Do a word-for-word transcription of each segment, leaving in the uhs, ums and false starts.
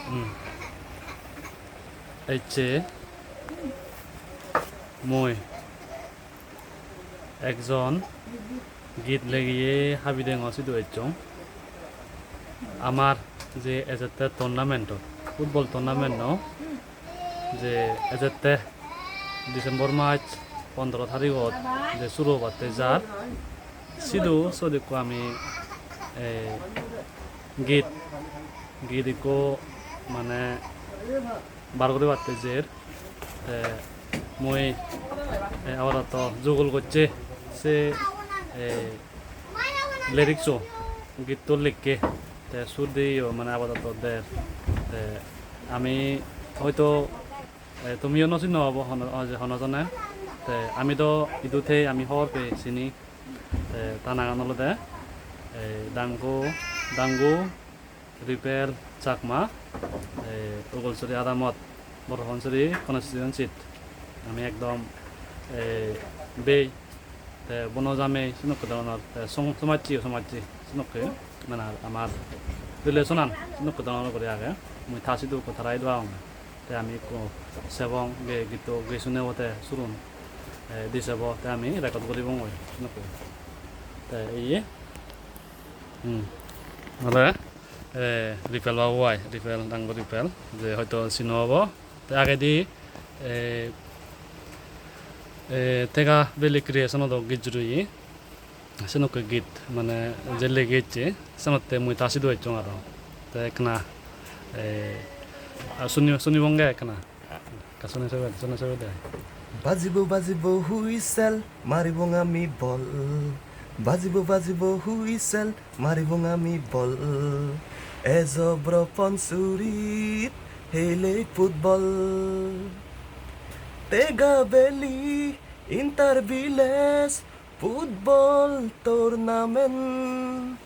Hmm. Ecche mui ekjon git legiye habi dengo sidu ecchong. Amar je ejette tournament-ot, football tournament-o je ejette December mas pondro tarigot je suru obatte jar, sidu sot ekko ami, eh, git, git ekko mane bar guribatte jer. Te mui, eh, abaratto jugul gocche se, eh, lyrics-o gitto likke. Te sur diyo mane abaratto der. Te ami hoito, eh, tumiyo no sino obo hono, hono jone. Te ami do idu thei ami hobor pei sini. Te ta nangan olode, eh, Dangu, Dangu Ripel Chakma, eh, Ugolsuri adamot, Borapansury constituency-t ami ekdom, eh, bhei, te bono jamei, senokke dhoronor, te som-, somajje, somajje, senokke, mane amar relation-an senokke dhoronor guri age. Mui ta sidu ekko tara idu agong. Te ami ekko sebong, ge gitto ge sune ote surun, eh, di sebo, te ami record guribongoi, senokke. Te iye, hmm, ole, eh, Ripel babu ai, Ripel, Dangu Ripel, je hoito sino obo. Te agedi, eh, eh, Tega Valley Creation-o do git juriye. Senokke git, mane je lege ecche, senotte mui ta sidu ecchong aro. Te ekkana, eh, a suni, sunibonge ekkana. Ekka suni sebe, suni sebe de. Bajibo, bajibo whistle, maribong ami bol. Bajibo, bajibo whistle, maribong ami bol. Ejo Borapansury-t hele football. Tega Valley Inter Village football tournament,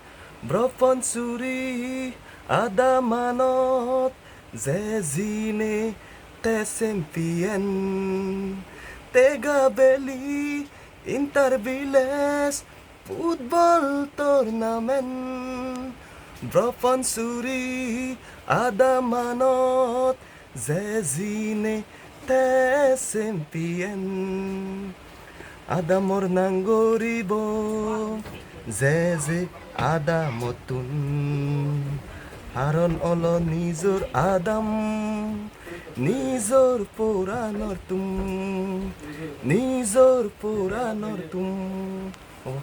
Borapansury adamanot je jine te champion. Tega Valley Inter Village football tournament, Borapansury adamanot je jine te champion. Adamor nang goribo je je adamottun, haron olo nijor adam, nijor poranor tum, nijor poranor tum. Oh.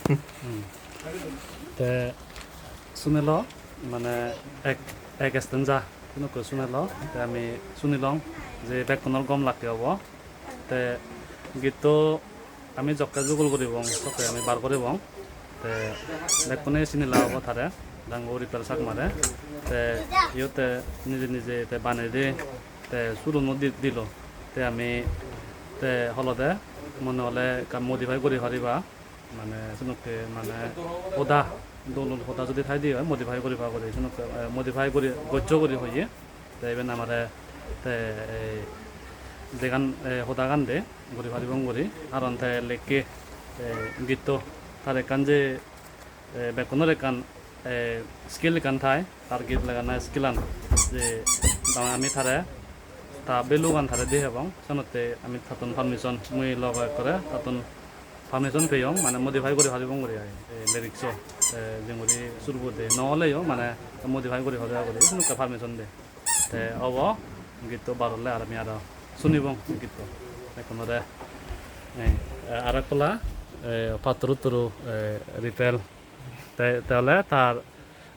Hmm. Te sunilo, mane ek, ek stanza, senokke sunilo, te ami sunilong je bekkunor gom lakke obo. Te gitto ami jokke jugul guribong, sokke ami bar guribong. Te bekkune sinila obo tare, Dangu Ripel Chakmare. Te iyotte nije nije te banei de, te suruno di-, dilo. Te ami te holode mone hole ekka modify guri pariba. Mane senokke mane hoda, dol dol hoda jodi thaide oi, modify guriba guri, senokke, eh, modify guri, goccho guri hoye. Te iben amare te, eh, degan, eh, hodagan de guri paribong guri. Aron te lekke, eh, gitto tar ekkan je, eh, bekkunor ekkan, eh, skill ekkan thai, tar git legana skill-an je, ami tare ta value-gan tare di hebong, senotte ami tattun permission, mui logo ekkore tattun permission peyong, mane modify guri paribong guri ai, ei lyrics-o, te jenguri surbo de no oleyo, mane modify guri pariba guri, senokke permission de. Te obo gitto bar ole aro ami aro sunibong gitto. Ekkunore, eh, aro ekkola, eh, patturu turu, eh, Ripel. Te, te ole tar,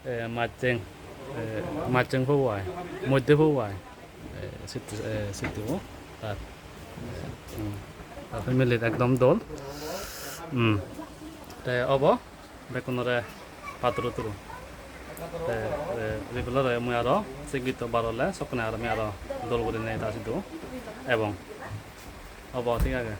eh, majjeng, eh, majjeng pobo ai, moddhe pobo ai. Eh, sitti, eh, sitti bo tar. Hmm. Tar family ekdom dol. Hmm. Te obo bekkunore patturu turu. Te, eh, Ripelore mui aro se gitto bar ole sokkene aro mui aro dol gurinei ta sidu ebong. Obo, thik age.